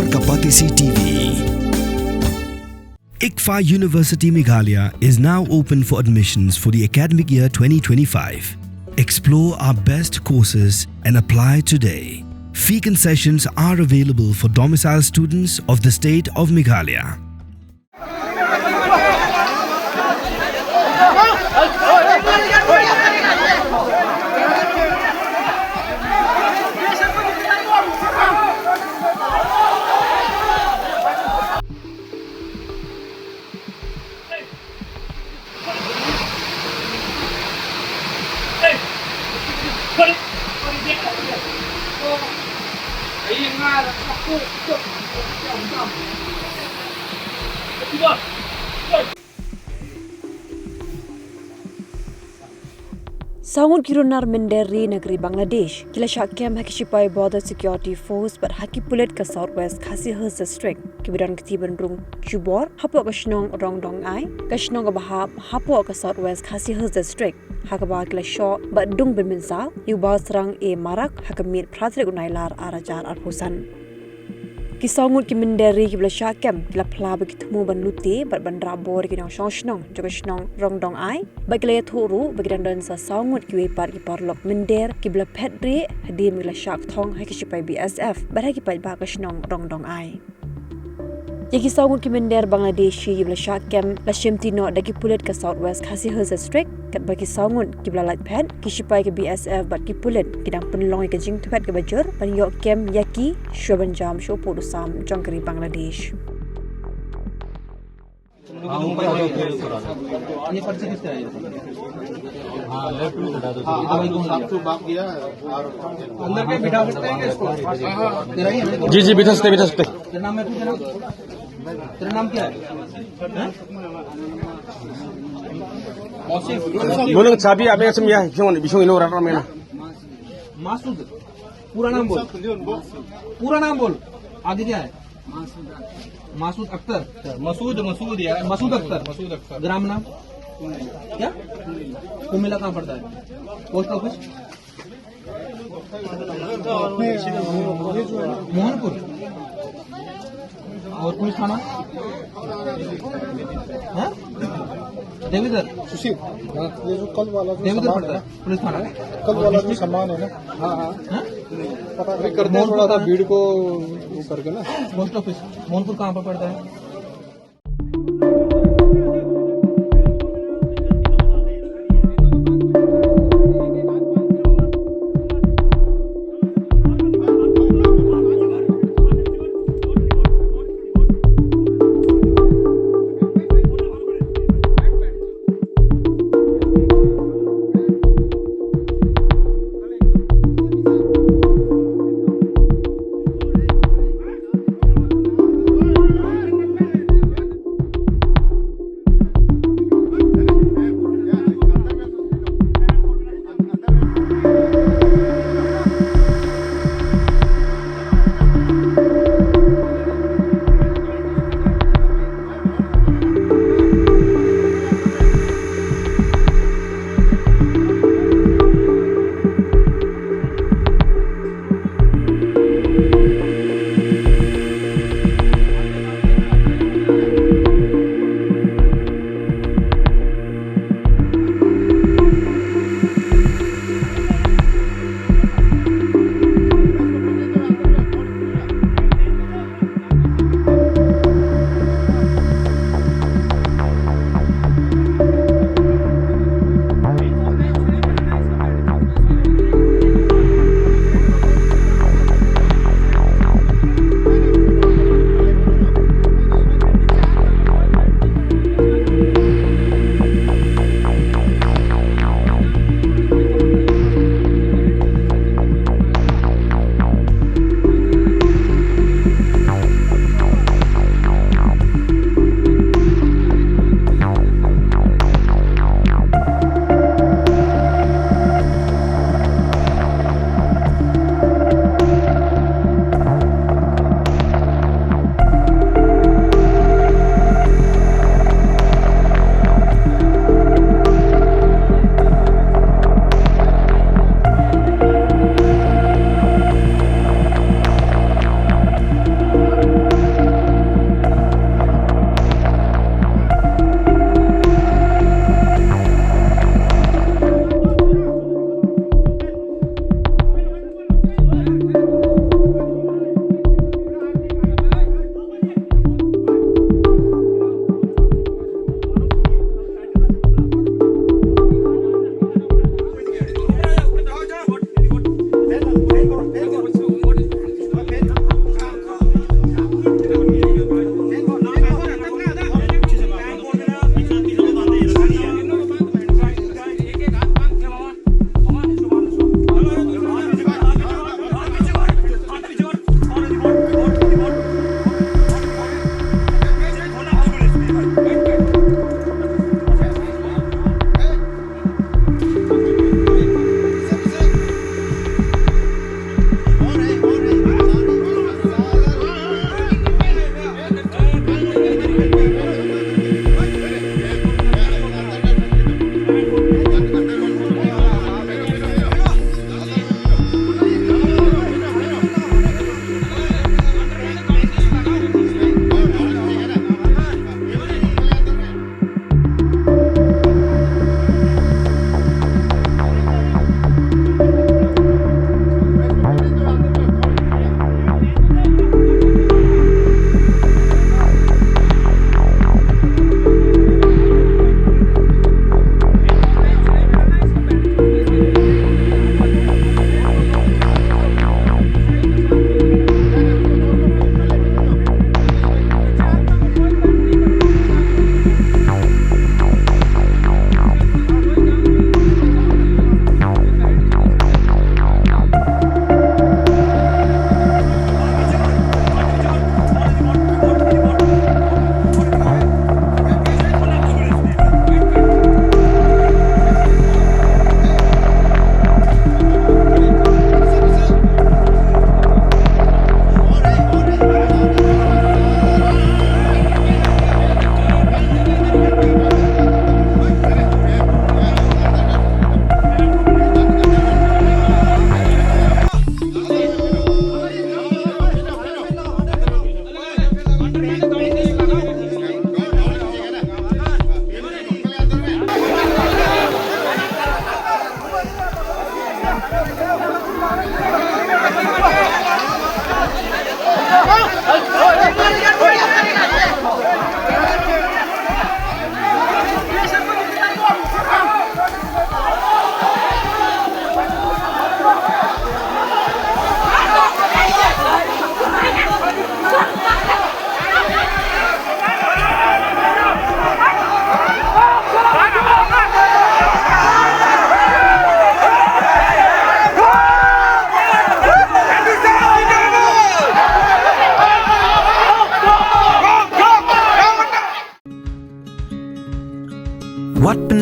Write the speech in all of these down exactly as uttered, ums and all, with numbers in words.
Kapatisi T V. ICFAI University Meghalaya is now open for admissions for the academic year twenty twenty-five. Explore our best courses and apply today. Fee concessions are available for domicile students of the state of Meghalaya. Saw ngut ki runar mynder ri na ka ri Bangladesh ki la shah kem ha ki shipai Border Security Force bad ha ki pulit ka South West Khasi Hills District, kiba don ka kti ban rung jubor hapoh ka shnong Rongdongai, ka shnong kaba hap hapoh ka South West Khasi Hills District, ha kaba ki la shoh bad dung pynmynsaw ïa u Bah Srang A Marak ha ka miet phra tarik u Nailar ar hajar arphew san. Ki saw ngut ki mynder ri kiba la shah kem ki la phla ba ki thmu ban lute bad ban rah bor ïa ki nongshong shnong jong ka shnong Rongdongai, bad ki la ïathuh ruh ba ki dang don sa saw ngut kiwei pat ki paralok mynder kiba la phet rieh hadien ba ki la shah kthong ha ki shipai B S F bad ha ki paidbah ka shnong Rongdongai. Ïa ki saw ngut ki mynder Bangladeshi kiba la shah kem la shimti noh da ki pulit ka South West Khasi Hills District, katba ki saw ngut kiba la lait phet, ki shipai ka B S F bad ki pulit ki dang pynlong ïa ka jingthwet kaba jur ban ïoh kem ïa ki shuwa ban jam sha u pud u sam jong ka ri Bangladesh. ये पर्ची किसका है? हाँ, लेफ्ट में हटा दो। हाँ, ये दवाई कौन दिया? आपको बाप दिया है और अंदर कहीं बिठा सकते हैं क्या इसको? तेरा ही है ना? जी, जी, बिठा सकते हैं, बिठा सकते हैं। तेरा नाम है, तेरा नाम? तेरा नाम क्या है? हैं? Masud. Bolong sabi, abi asam ya, bisong, bisong ino rara mena. Masood. पूरा नाम बोल। पूरा नाम बोल। आगे क्या है? मासूद अख्तर। मसूद, मसूद यार। मसूद अख्तर। मसूद अख्तर। ग्राम नाम? क्या? कुमिल्ला कहाँ पड़ता है? Post office? मोहनपुर। और पुलिस थाना? हाँ? देवीधर? सुशील, हाँ, ये जो कल वाला जो देवीधर सामान पड़ता है ना, है, पुलिस थाना। कल वाला जो सामान है ना, हाँ, हाँ। हाँ? पता अभी करते हैं मोहनपुर थोड़ा सा कहाँ है? भीड़ को वो करके ना। पोस्ट ऑफिस, मोहनपुर कहाँ पर पड़ता है?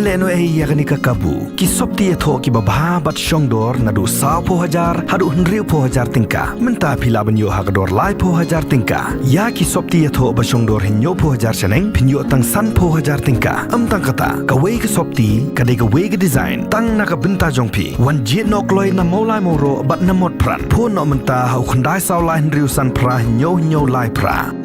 Lehnohei ïa kane ka kabu, ki sopti ïathoh kiba bha bad shongdor naduh sawphew hajar haduh hynriewphew hajar tyngka. Mynta phi lah ban ïoh ha ka dor laiphew hajar tyngka. Ïa ki sopti ïathoh ba shongdor hynñiewphew hajar shaneng phin ïoh tang sanphew hajar tyngka. Ym tang kata, kawei ka sopti ka dei kawei ka design tang na ka bynta jong phi. Wan jied noh kloi na Mawlai Mawroh bad na Motphran. Phone noh mynta ha u khyndai saw lai hynriew san phra hynñiew hynñiew lai phra.